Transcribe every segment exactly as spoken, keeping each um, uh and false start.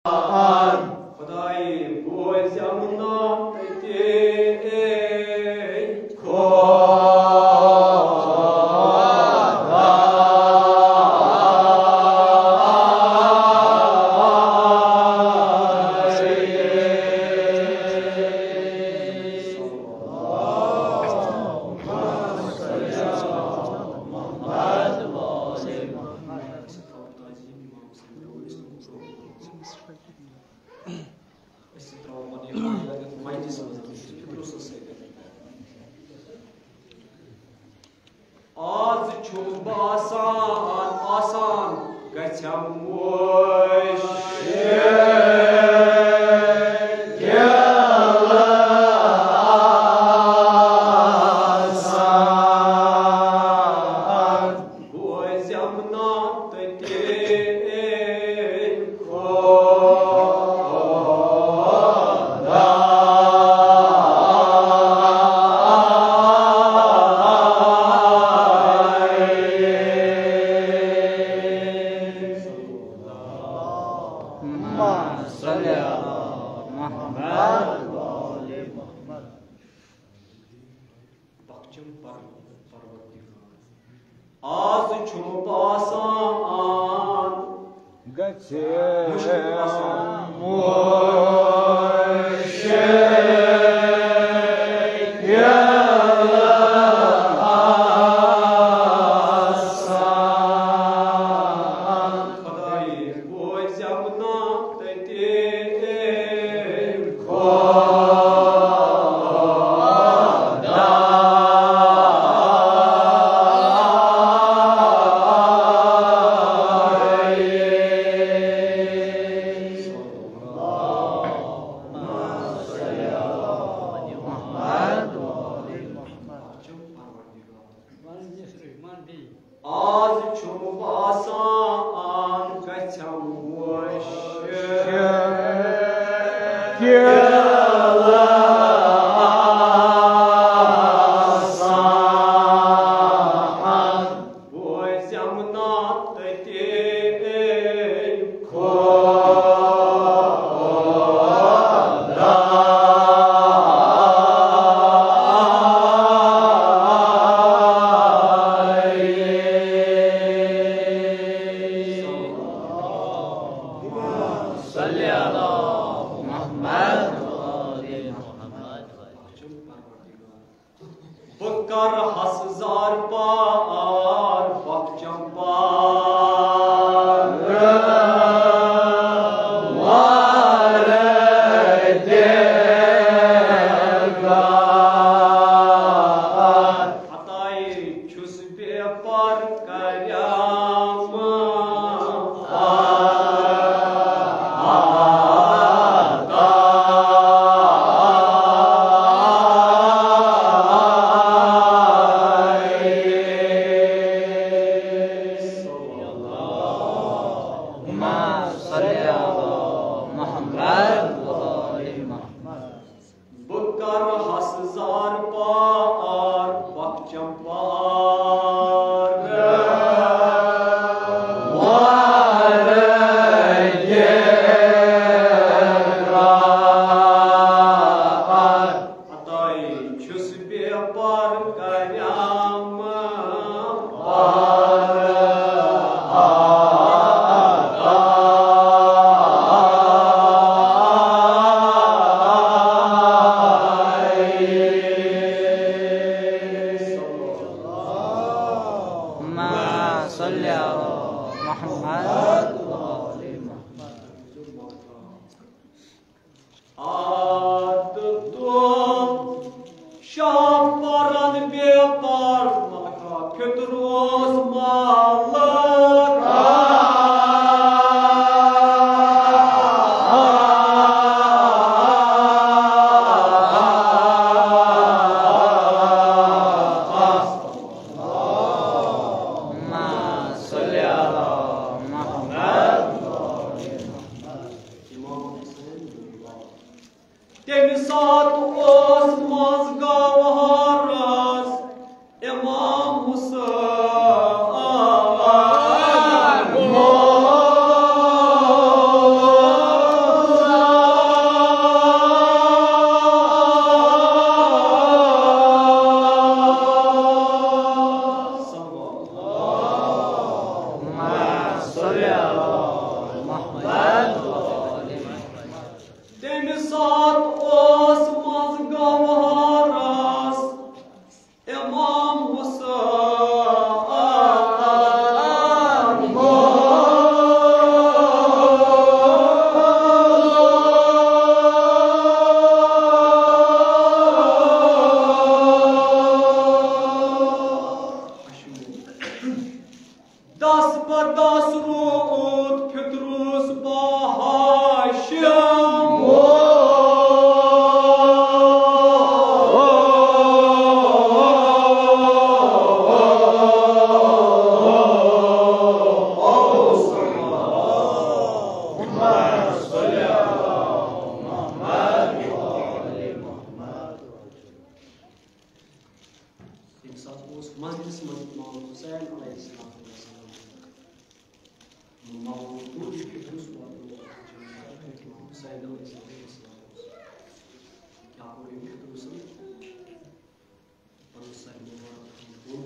خدایہِ بوزم نا تیٚلہِ خۄدا۔ أسۍ تہِ ترٛاوو پنٕنۍ حاجت یَتھ مجلسہِ منٛز فطرُس سۭتۍ۔ آز چھُم باسان آسان گژھٮ۪م مُشکِل آسان۔ بوزم نا تیٚلہِ خۄدا۔ اللهم صل على محمد وآل محمد۔ بخشم پر-، پروردگار۔ آز چھُم باسان گژھِ مُشکِل باسان۔ مُشکِل آسان۔ خدایہِ بوزم نا تیٚلہِ خۄدا۔ آز چھُم باسان گژھٮ۪م مُشکِل آسان۔ بوزم نا تیٚلہِ خۄدا۔ صلی علی محمد وآل محمد۔ بہٕ کرٕ ہس زار پار بخشم پار وردگار۔ عطایہِ چھُس بے پر کریام عطا۔ اللهم صل على محمد وآل محمد۔ بہٕ کرٕ ہس زار پار بخشم پار وردگار۔ عطایہِ چھُس بے پر کریام عطا۔ اللهم صل على محمد وآل محمد۔ آد تُل شاہ پرن بے پر ملکا فطروس مالکا۔ اللهم صل على محمد۔ امام حسین۔ تمہِ ساتہٕ اوس منٛز گوہرس امام حسین۔ ساتھ اوس منٛز گوہرس امام حسین۔ دس بدس روٗد فطرس بہاشم۔ ییٚمہِ ساتہٕ اوس مجلس منٛز امام حسین علیہ السلام مولود، یہِ فطرس واتنوو امام حسین علیہ السلام۔ کیٛاہ کوٚر أمۍ فطرسن؟ پنُن سر مبارک تھوٚو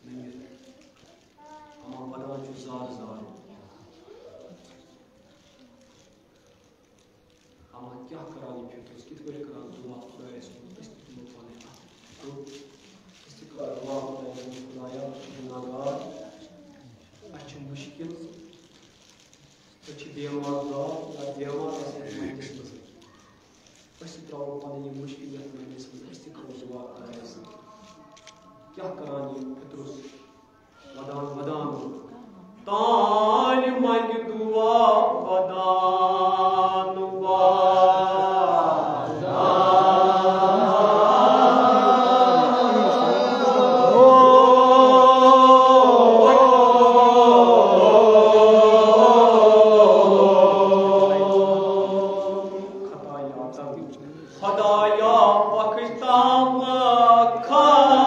نٔنِتھ۔ اما ودان چھُ زارٕ زارٕ۔ اما کیٛاہ کران یہِ فطرس، کِتھ پٲٹھۍ کران دعا خۄدایس کُن؟ أسۍ تہِ تُلو پنٕنۍ اَتھٕ تہٕ أسۍ تہِ کرو دعا خۄدایس کُن، خۄدایا، أسۍ چھِ گُناہگار، اَسہِ چھِ مُشکِل، أسۍ چھِ بٮ۪مار دار یا بٮ۪مار آسہِ اَسہِ مجلسس منٛز۔ أسۍ تہِ ترٛاوو پنٕنۍ یہِ مُشکِل یَتھ مجلسس منٛز، أسۍ تہِ کرو دعا خۄدایس کُن۔ کیٛاہ کران یہِ فطرس؟ ودان ودان تانۍ منگہِ دعا ودان ودان۔ خطایا تم خدایا بخش تام خطایا۔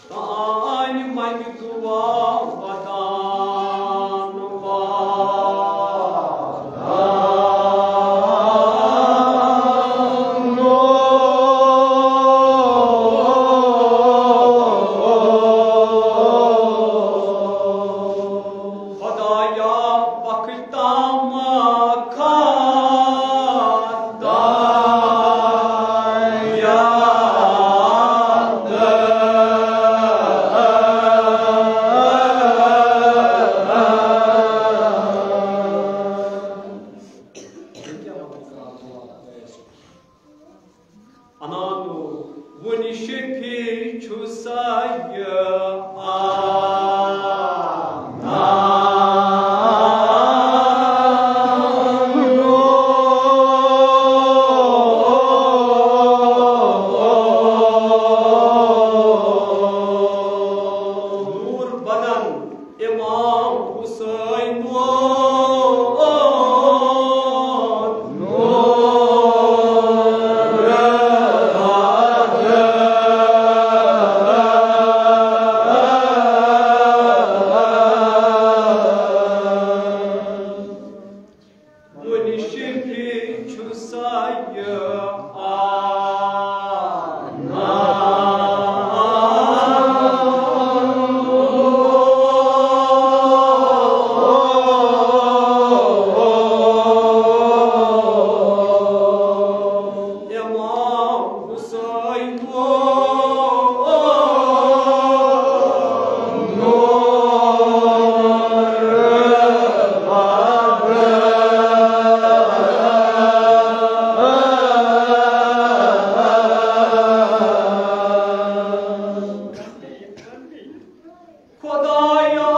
تانۍ منگہِ دعا ودان ودان۔ خدایا بخش تام خطایا۔ انانو وُنہِ شفیع چھُ سا یہِ انان۔ نور بدن امام حسین۔ وُنہِ شفیع چھُ سا یہِ انان۔ امام حسین۔ خدایا،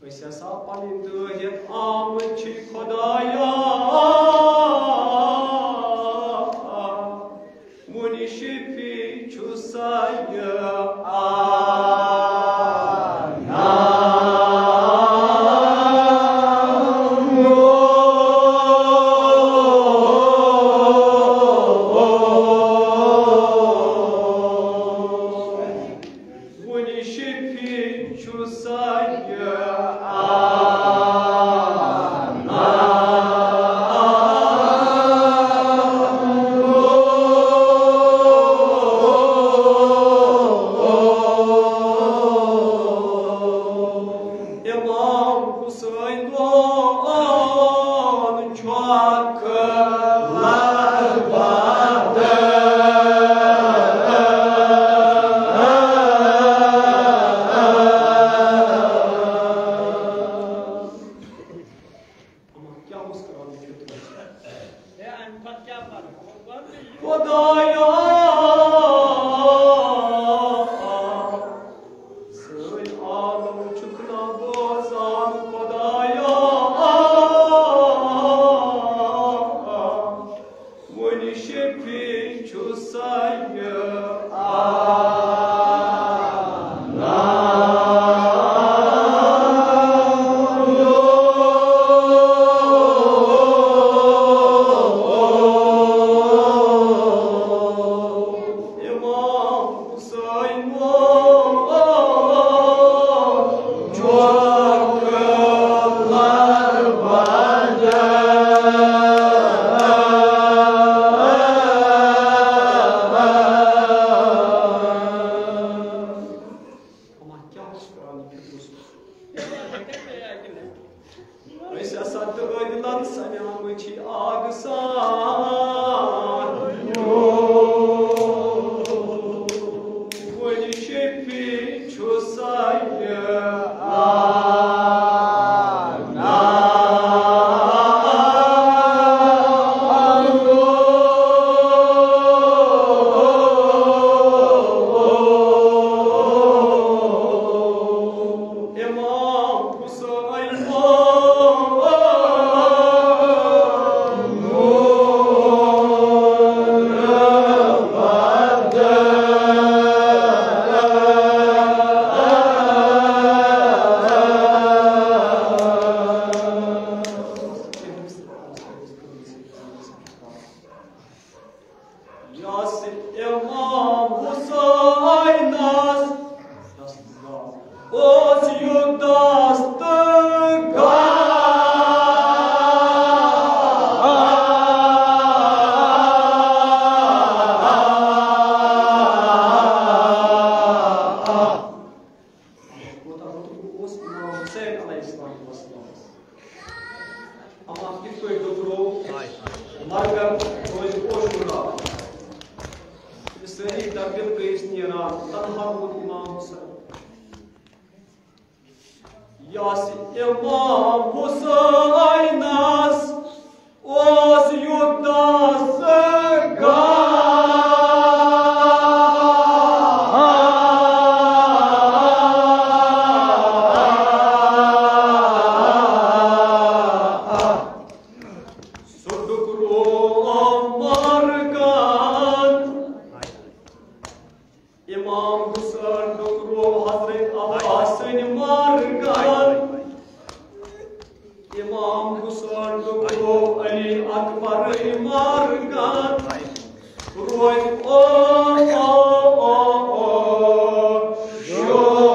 أسۍ ہسا پنٕنۍ دٲہِتھ آمٕتۍ چھِ خدایا۔ وُنہِ شفیع چھُ سا یہِ انان۔ وُنہِ شفیع چھُ سا یہِ انان۔ امام حسین دون چھۄکھ لگ بگ۔ اما کیٛاہ اوس کران یہِ خدمت؟ ہے، اَمہِ پتہٕ کیٛاہ پَرٕ؟ خۄدایا، سٲنۍ آلو چھُکھ نہ بوزان، خۄدایا۔ وۄنۍ شفیع چھُ سانہِ امام حسین چھۄکھ لگ بگ۔ اما کیٛاہ چھُ کران یہِ فِکرُس؟ أسۍ ہسا تہٕ عٲدِلن سمے مٕتۍ چھِ آگہٕ سان۔ وۄنۍ شفیع چھُ سانہِ امام حسین۔ یۄس امام حسینس اوس یُتھ دست گاہ۔ کوتاہ رُت اوس امام حسین علیہ الصلوۃ والسلام۔ اما کِتھ پٲٹھۍ گُزرو مرگن روزِ عاشورہ۔ یہِ سٲری دردِل گٔے أسۍ نیران، تنہا روٗد امام حسین۔ یۄس امام حسینس اوس یُتھ دست گاہ۔ سُہ ڈُکروو مرگن۔ امام حسین ڈُکروو حضرت عباسٕنۍ مرگن۔ امام حسین ڈُکروو علی اکبرٕنۍ مرگن۔ روزِ او، او، او، او، شور۔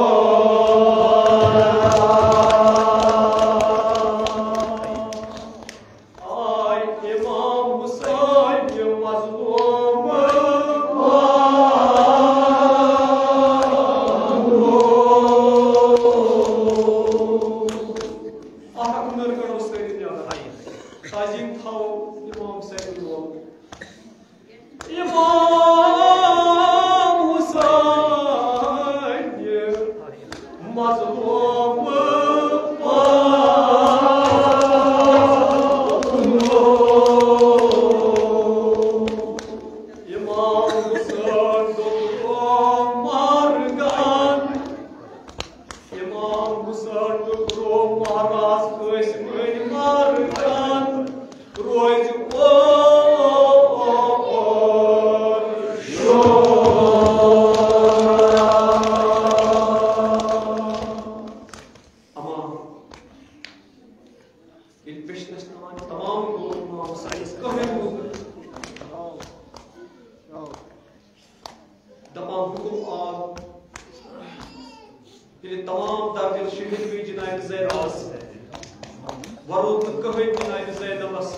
آے امام حسین مظلوم۔ اکھ اکھ نٔر کڑو سٲری نیبر۔ تعظیم تھاوو امام حسین۔ امام حسین مظلوم۔ امام حسین ڈُکروو مرگن۔ امام حسین ڈُکروو مہراز قاسمٕنۍ مرگن۔ روزِ او، او، او، شور۔ اما ییٚلہِ پیشنس تمام، تمام گوٚو امام حسینس کٕہٕنۍ گوٚو نہٕ۔ دپان حکم آو، ییٚلہِ تمام دردِل شہید گٔے جناب زینبس، ورود نہٕ کٕہٕنۍ جناب زینبس۔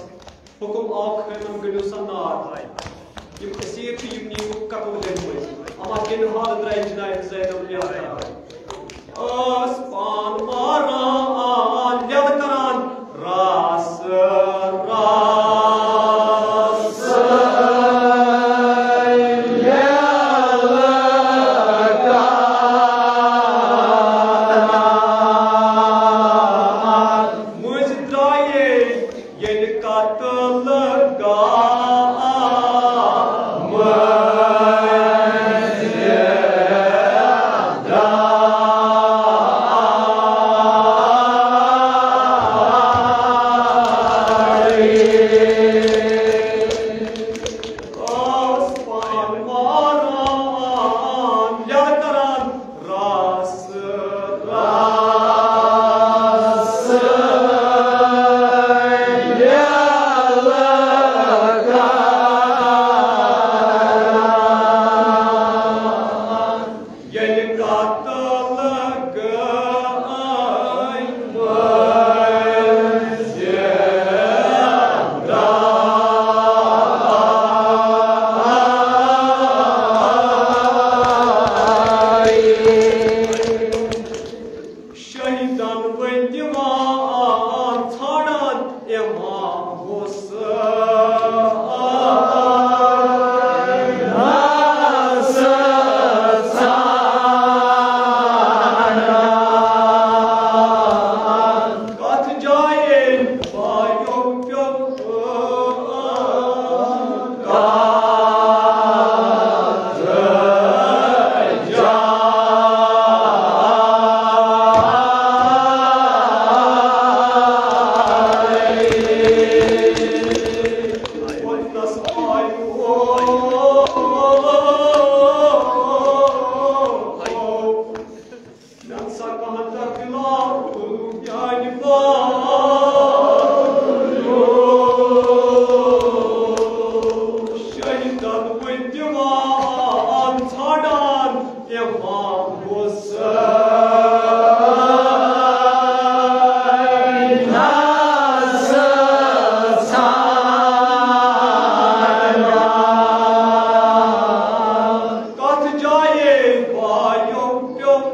حکم آو، خیمن گٔنڈِو سا نار۔ یِم اسیر چھِ، یِم نِیِو قتل دِنہٕ وٲلۍ۔ اما کمہِ حالہٕ درٛایہِ جناب زینب نیران؟ ٲس پان ماران، یَلہٕ کران، راس، راس۔ مٔنٛزۍ درٛایے ییٚلہِ قتل گاہ۔ ٲس پان ماران، یَلہٕ کران، راس، راس۔ ییٚلہِ قتل گٔے مٔنٛزۍ شہیدن ؤنۍ دِوان ژھانڈان امام حسین۔ کتھ جایہِ بایو پیوٚو شہیدن ؤنۍ دِوان ژھانڈان امام حسین۔ کتھ جایہِ بایو پیوٚو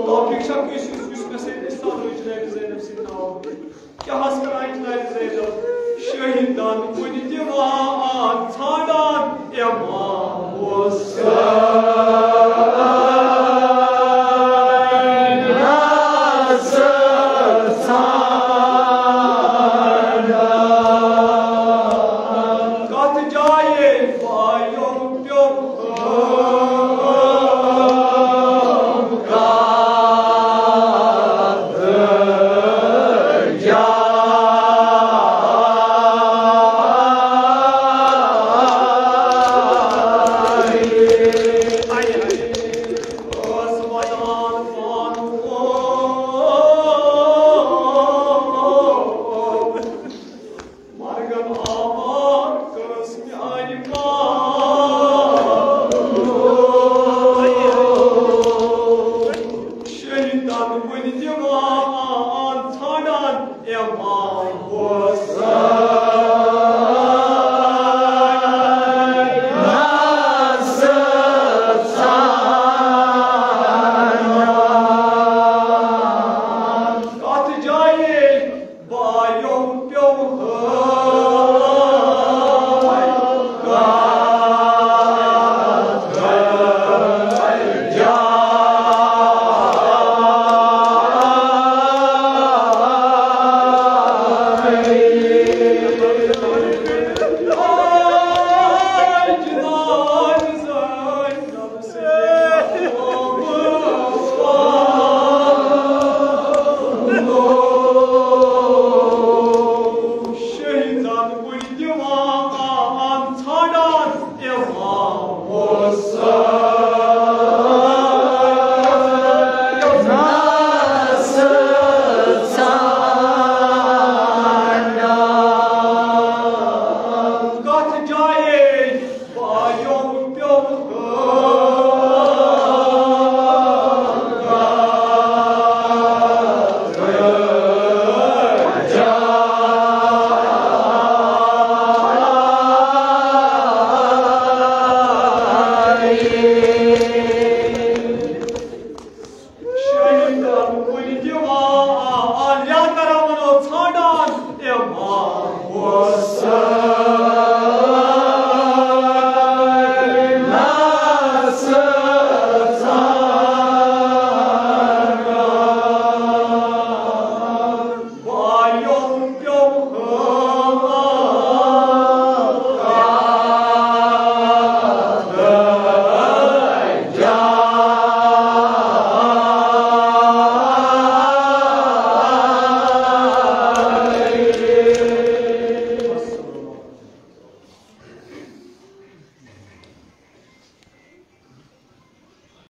توفیق چھا کٲنٛسہِ ہُنٛد یُس مےٚ سۭتۍ أسۍ سَمرٕچ نبی زینب سٕنٛدۍ ناو؟ کیٛاہ حظ کَران چھِ نبی زینب؟ شہیدن کُنہِ دِوان ژھانڈان امام حسین۔ کتھ جایہِ بایو پیوٚو مرگن آباد کٔرٕس میانہِ ماں۔ شہیدن وُنہِ دِوان ژھانڈان امام حسین۔ کتھ جایہِ بایو پیوٚو